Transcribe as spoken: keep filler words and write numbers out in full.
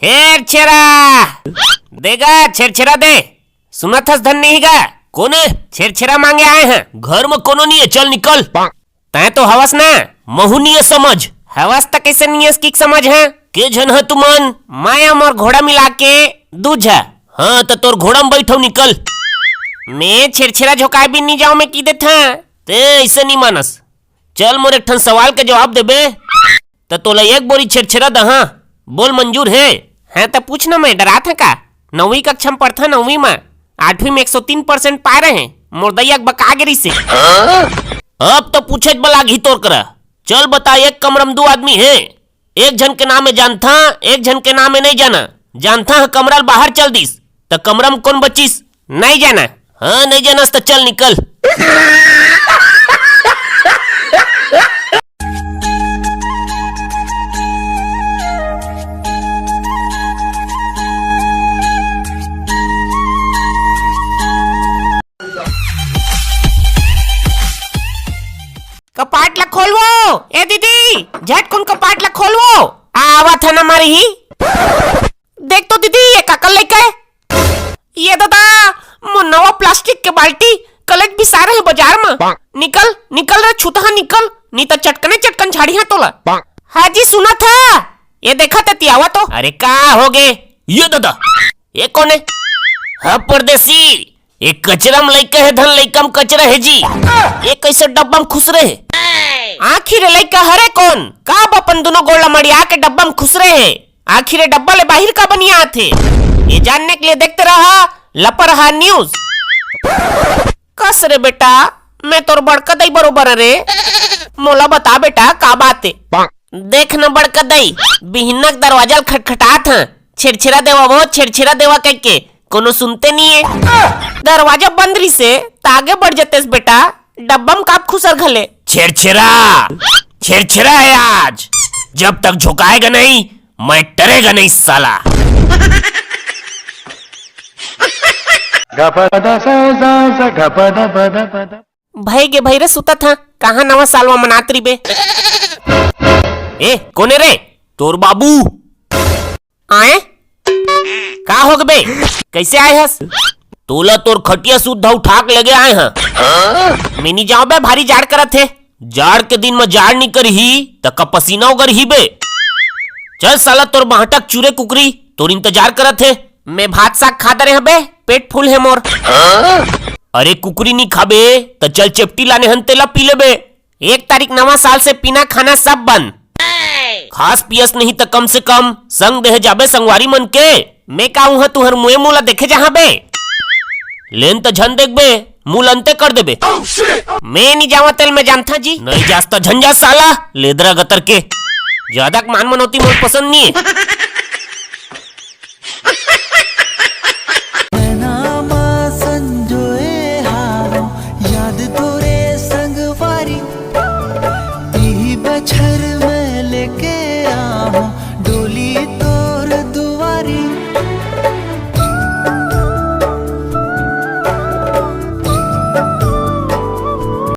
छेरछेरा। दे गा, छेरछेरा दे। सुनत हस धन नहीं गा? कोने? छेरछेरा मांगे आए हैं। घर में कोनो नहीं है, चल निकल। तैं तो हवस ना, महू नहीं है समझ। हवस त कैसे नहीं है, की समझ है? के झन है तुमन? मैं अउ मोर घोड़ा मिला के दू झा। हाँ, त तोर घोड़ा में बैठो, निकल। मैं छेरछेरा झोंकाए भी नहीं जाऊं, मैं की देत हूं। ते ऐसे नहीं मानस। चल, मोर एक ठन सवाल के जवाब देबे, त तोला एक बोरी छेरछेरा दहा। बोल, मंजूर हे? हैं, त पूछ ना, मैं डरात हं का? नौवीं कक्षा में पढ़थन, नौवीं में। आठवीं में एक सौ तीन percent पाए रहे, मोर दई अकबका गे रिहिसे। अब तो पूछे बर लागही तोर करा। चल बता, एक कमरा में दू आदमी हे, एक झन के नाम में जानथा, एक झन के नाम में नहीं जाना। जानथा ह कमरा ले बाहर चल दिस, त कमरा में कोन बचिस? नहीं जाना। हाँ, नहीं जानस त चल निकल। कपाट ला खोलवो, ए दीदी, झटकुन कपाट ला खोलवो। आवत हे ना मारही। देख तो दीदी, ये काकर लइका हे? ये ददा, मोर नवा plastic के बाल्टी कलेच बिसारे हे बाजार म। निकल, निकल रे छुतहा, निकल, नी त चटकने चटकन झाड़िहा तोला। हाँ जी, सुनत हस? ये देखा ते तियावा तो। अरे का होगे? ये ददा, ये कोने? हाँ परदेसी, ये कचरा म लइका हे धन लइका म कचरा हे जी। ये कैसे डब्बा म खुसरे हे? आखिर ये लइका हरे कोन? काब अपन दुनो गोड़ ला मड़िया के डब्बा म खुसरे हे? आखिर ये डब्बा ले बाहिर काबर नइ आत हे? ये जानने के लिए देखते रहा लपरहा news। कस रे बेटा, मैं तोर बड़का दई बरोबर रे। मोला बता बेटा, का बात हे? देख न बड़का दई, बिहन्ना के दरवाजा ल खटखटात हं, छेरछेरा देवा वो, छेरछेरा देवा कहिके, कोनो सुनते नइ हे। दरवाजा बंद रिहिसे, त आगे बढ़ जतेस बेटा, डब्बा म काब खुसर घले। छेरछेरा, छेरछेरा हे आज, जब तक झोंकाएगा नहीं, मैं टरेगा नहीं साला। भई गे भई रे, सुतत हं, कहाँ नवा साल वा मनात रिबे। ए, कोने रे? तोर बाबू। आए? का होगे बे? कैसे आए हस? तोला तोर खटिया सुद्धा उठा के लेगे आए हं। मैं नइ जांव बे, भारी जाड़ करत हे। जाड़ के दिन म जाड़ नइ करही, त का पसीना ओगरही बे? चल साला, तोर बांहटा के चूरे कुकरी तोर इंतजार करत हे। मैं भात साग खा डरे हंव बे, पेट full हे मोर। अरे कुकरी नइ खाबे, त चल चेपटी लाने हन, तेला पी लेबे। एक तारीख नवा साल से पीना खाना सब बंद। खास पियस नहीं त कम से कम संग देहे जाबे संगवारी मन के। मैं का उहां तुंहर मुंहे मुंह ला देखे जाहां बे? ले न त झन देखबे, मुंह ल अंते कर देबे। मैं नइ जावंव तेला मैं जानथंव जी। नइ जास त झन जा साला, लेदरा गतर के। जादा के मान मनौती मोर पसंद नइ हे।